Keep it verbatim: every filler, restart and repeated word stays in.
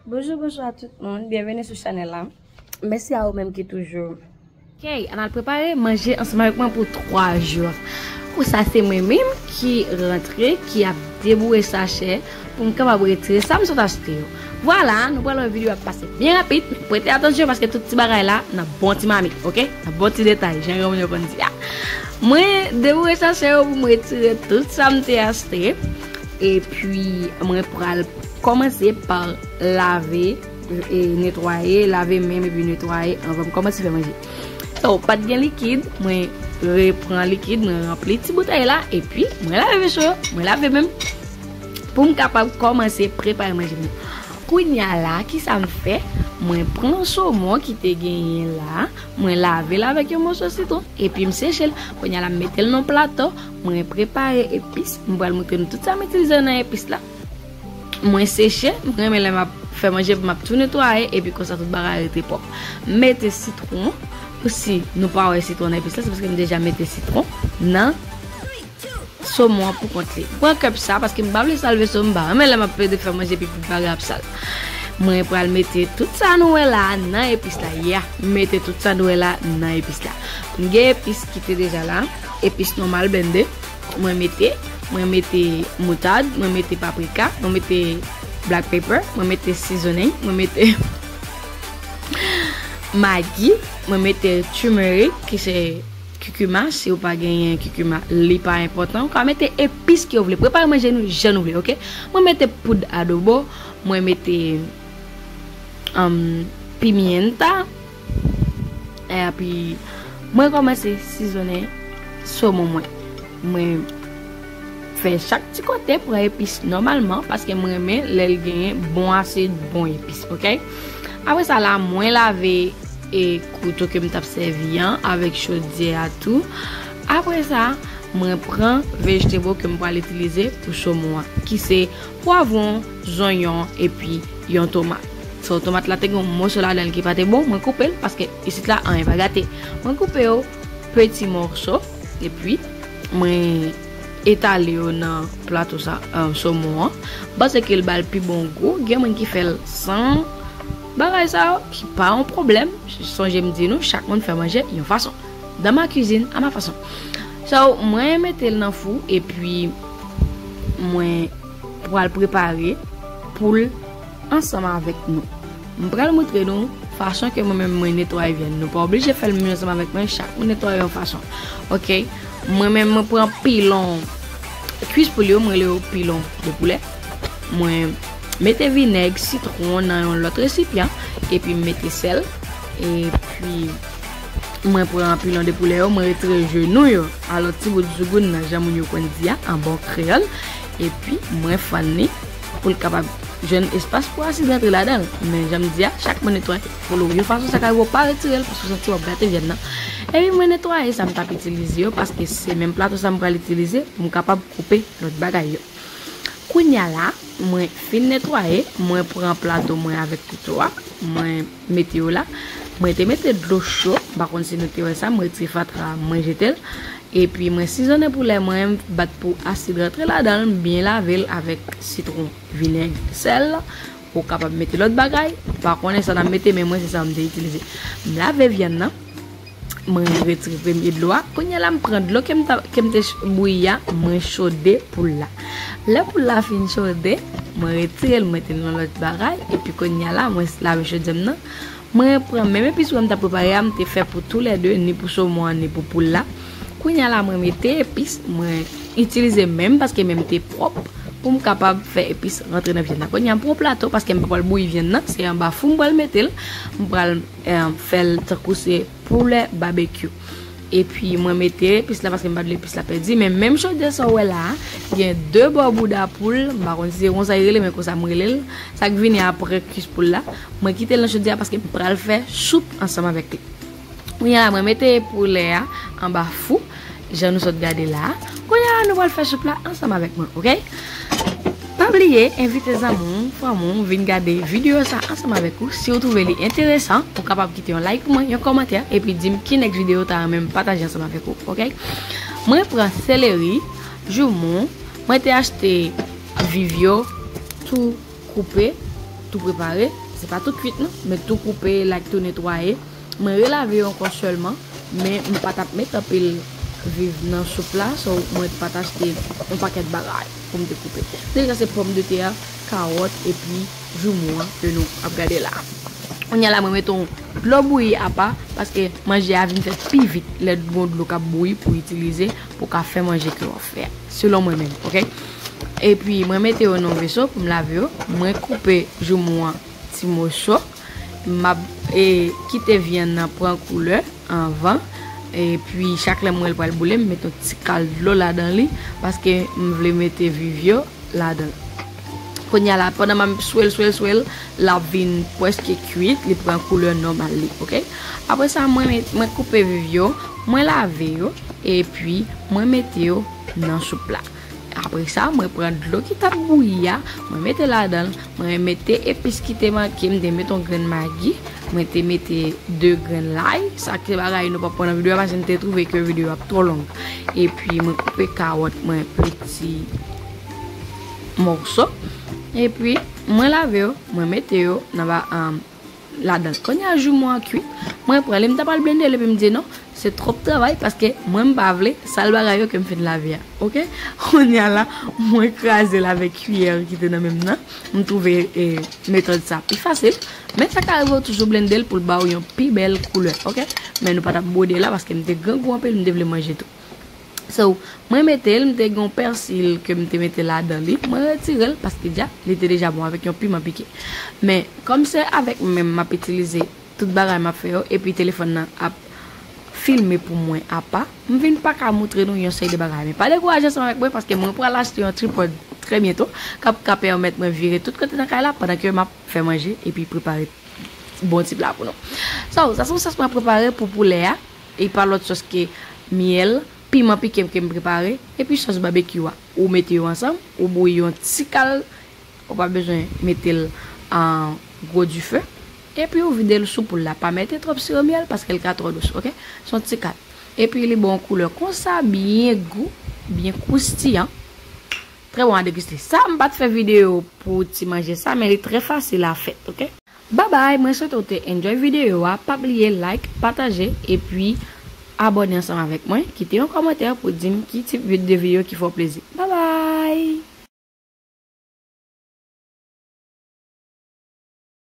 Bonjou, bonjou a tout moun. Byenveni sou chanèl la. Mèsi a ou menm ki toujou. Ok, ann al prepare manje ansanm avèk mwen pou twa jou. Pou sa, se mwen menm ki rantre, ki ap deboure sachè pou m kapab retire sa m sot achte yo. Vwala, nou pral wè videyo ap pase byen rapid. Prete atansyon paske tout ti bagay la nan bon ti mamit, ok? Nan bon ti detay, jan granmoun yo konn di a. Mwen deboure sachè yo pou m retire tout sa m te achte. Epi, mwen pral kòmanse pa lave, e, netwaye, lave men m epi netwaye anvan m kòmanse fè manje. So, pa t gen likid, mwen repran likid, mwen ranpli ti boutèy la, epi mwen lave veso yo, mwen lave men m, pou m kapab kòmanse prepare manje m. Kounya la, kisa m fè? Mwen pran somon ki te genyen la, mwen lave l avèk yon moso sitwon, epi m seche l. Kounya la, m mete l nan plato, mwen prepare epis, m pral montre nou tout sa m itilize nan epis la. Mwen seche, mwen renmen lè m ap fè manje, m ap tou netwaye, epi konsa tout bagay rete pwòp. M mete sitwon, si nou pa wè sitwon nan epis la, se paske m deja mete sitwon nan somon an pou kont li. Pran kèp sa, paske m pa vle sal veso, m pa renmen lè m ap plede fè manje epi tout bagay ap sal. Mwen pral mete tout sa nou wè la nan epis la. Ya, m mete tout sa nou wè la nan epis la. M gen epis ki te deja la, epis nòmal blende. Mwen mete, mwen mete moutad, mwen mete paprika, mwen mete black pepper, mwen mete seasoning, mwen mete magi, mwen mete turmeric, ki se kikima. Si w pa genyen kikima, li pa enpòtan. Ou ka mete epis ke w vle. Prepare manje nou jan nou vle, ok? Mwen mete poud adobo, mwen mete, um, pimienta, epi mwen kòmanse sizonnen somon mwen. Mwen fè chak ti kote pran epis nòmalman, paske mwen renmen lè l genyen bon asid, bon epis, ok? Apre sa la, mwen lave e kouto ke m t ap sèvi an avèk chodyè a tou. Apre sa, mwen pran vegetable ke m pral itilize pou somon an, ki se pwavwon, zonyon, epi yon tomat. So, tomat la te gen yon moso ladan l ki pa te bon, mwen koupe l, paske isit la, anyen pa gate. Mwen koupe yo peti mòso, epi mwen etale yo nan plato sa, eh, somon an. M panse ke l ba l pi bon gou. Gen moun ki fè l san bagay sa yo, ki pa yon pwoblèm. Sonje m di nou, chak moun fè manje yon fason. Dans ma cuisine, à ma façon. So, mwen mete l nan fou, epi mwen pral prepare pou l ansanm avèk nou. M pral montre nou fason ke mwen menm mwen netwaye vyann. Nou pa oblije fè l menm ansanm avèk mwen, chak moun netwaye yon fason. Ok? Mwen menm mwen pran pilon, kwis poul yo, mwen rele yo pilon de poulè. Mwen mete vinèg, sitwon nan yon lòt resipyan, epi m mete sèl, epi mwen pran pilon de poulè yo, mwen retire jenou yo, alò ti bout zougoun nan, jan moun yo konn di a, an bon kreyòl, epi mwen fann li pou l kapab jwenn espas pou asid rantre ladan l. Men jan m di a, chak moun netwaye pou l yon fason, sa ka rive w pa retire l, paske w santi w ap gate vyann nan. Epi mwen netwaye sa m t ap itilize yo, paske se menm plato sa m pral itilize pou m kapab koupe lòt bagay yo. Kounya la, mwen fin netwaye, mwen pran plato mwen avèk kouto a, mwen mete yo la. Mwen te mete dlo cho, m pa konn si nou te wè sa, mwen retire fatra a, mwen jete l. Epi mwen sizonnen poulè mwen, m bat pou asid rantre ladan l, m byen lave l avèk sitwon, vinèg, sèl. Ou kapab mete lòt bagay, m pa konnen sa n ap mete, men mwen se sa m te itilize. M lave vyann nan, mwen retire premye dlo a. Kounya la, m pran dlo ke m ta, ke m te ch-, bouyi a, mwen chode poul la. Lè poul la fin chode, mwen retire l, mete l nan lòt bagay, epi kounya la, mwen lave chodyè m nan. Mwen pran menm epis wè m t ap prepare a, m te fè pou toulède, ni pou somon an, ni pou poul la. Kounya la, mwen mete epis, mwen itilize men m, paske men m te pwòp, pou m kapab fè epis rantre nan vyann nan. Kounya, m pran plato, paske m pa pral bouyi vyann nan, se anba fou m pral mete l, m pral, eh, fè l tankou se poulè babekyou. Epi mwen mete epis la paske m pa vle epis la pèdi. Men menm chodyè sa w wè la a, gen de bò bouda poul, m pa konn si se konsa yo rele, men konsa m rele l. Sa k vini apre kwis poul la, mwen kite l nan chodyè a paske m pral fè soup ansanm avèk li. Kounya la, mwen mete poulè a anba fou, jan nou sot gade la a. Kounya la, nou pral fè soup la ansanm avèk mwen, ok? Pa bliye envite zanmi w, fanmi w vin gade videyo sa ansanm avèk ou. Si w twouve li enteresan, ou kapab kite yon like pou mwen, yon kòmantè, epi di m ki next videyo w ta renmen m pataje ansanm avèk ou, ok? Mwen pran seleri, joumou, mwen te achte viv yo, tou koupe, tou prepare, se pa tou kwit non, men tou koupe, like, tou netwaye. Mwen relave yo ankò sèlman, men m pa t ap met anpil viv nan soup la, so mwen pa t achte yon pakèt bagay pou m te koupe. Deja se pòmdetè a, kawòt, epi joumou an ke nou ap gade la. Kounye a la, mwen mete yon dlo bouyi apa, paske manje a vin fèt pi vit lè gon dlo k ap bouyi pou itilize, pou ka fè manje ke w ap fè a. Selon mwen menm, oke? Epi, mwen mete yo nan yon veso pou m lave yo. Mwen koupe joumou an ti moso. M ap, e, kite vyann nan pran koulè anvan. Epi, chak lè m wè l pral boule, m mete yon ti kal dlo ladan li, paske m vle mete viv yo ladan l. Kounye a la, pandan m ap swe l, swe l, swe l, l ap vin prèske kwit, li pran koulè nòmal li, oke? Apre sa, mwen met, mwen koupe viv yo, mwen lave yo, epi mwen mete yo nan soup la. Apre sa, mwen pran dlo ki t ap bouyi a, mwen mete ladan l, mwen mete epis ki te manke, m te mete yon grenn magi, mwen te mete de grenn lay, sa ki te bagay nou p ap pran nan videyo a, paske m te twouve ke videyo a ap twò long. Epi mwen koupe kawòt mwen piti mòso, epi mwen lave yo, mwen mete yo nan ba, um, ladan. Kounye a joumou an kwit, mwen pran li, m ta pral blende l, epi m di non, se twòp travay, paske mwen m pa vle sal bagay yo ke m fin lave a, oke? Kounye a la, mwen kraze l avèk kiyè ki te nan men m nan, m twouve, e, metòd sa pi fasil, men sa ka rive w toujou blende l pou l ba w yon pi bèl koulè, oke? Men nou pa t ap bwode la, paske m te grangou anpil, m te vle manje tou. So, mwen mete l, m te gen yon pèsi ke m te mete ladan li, mwen retire l paske dja, li te deja bon avèk yon piman pike. Men, kòm se avèk men m m ap itilize tout bagay m ap fè yo, epi telefòn nan ap filme pou mwen apa, m vin pa ka moutre nou yon seri de bagay. Men pa dekouraje ansanm avèk mwen paske mwen pral achte yon tripòd trè byento k ap ka pèmèt mwen vire tout kote nan kay la pandan ke m ap fè manje epi prepare bon ti pla pou nou. So, sa se yon sòs mwen prepare pou poulè a. E pa lòt sòs ke myèl, piman pike ke m prepare, epi sòs babekyou a. Ou mete yo ansanm, ou bouyi yon ti kal, ou pa bezwen mete l an gwo dife. Epi ou vide l sou poul la. Pa mete twòp siwo myèl paske l ka twò dous, oke? Se yon ti kal. Epi li ba w yon koulè konsa, byen gou, byen kwoustiyan. Trè bon a degiste. Sa, m pa t fè videyo pou ti manje sa, men li trè fasil a fèt, oke? Babay, mwen swete w te enjoy videyo a. Pa bliye like, pataje, epi abòne ansanm avèk mwen. Kite yon kòmantè pou di m ki tip de videyo ki fè w plezi. Babay!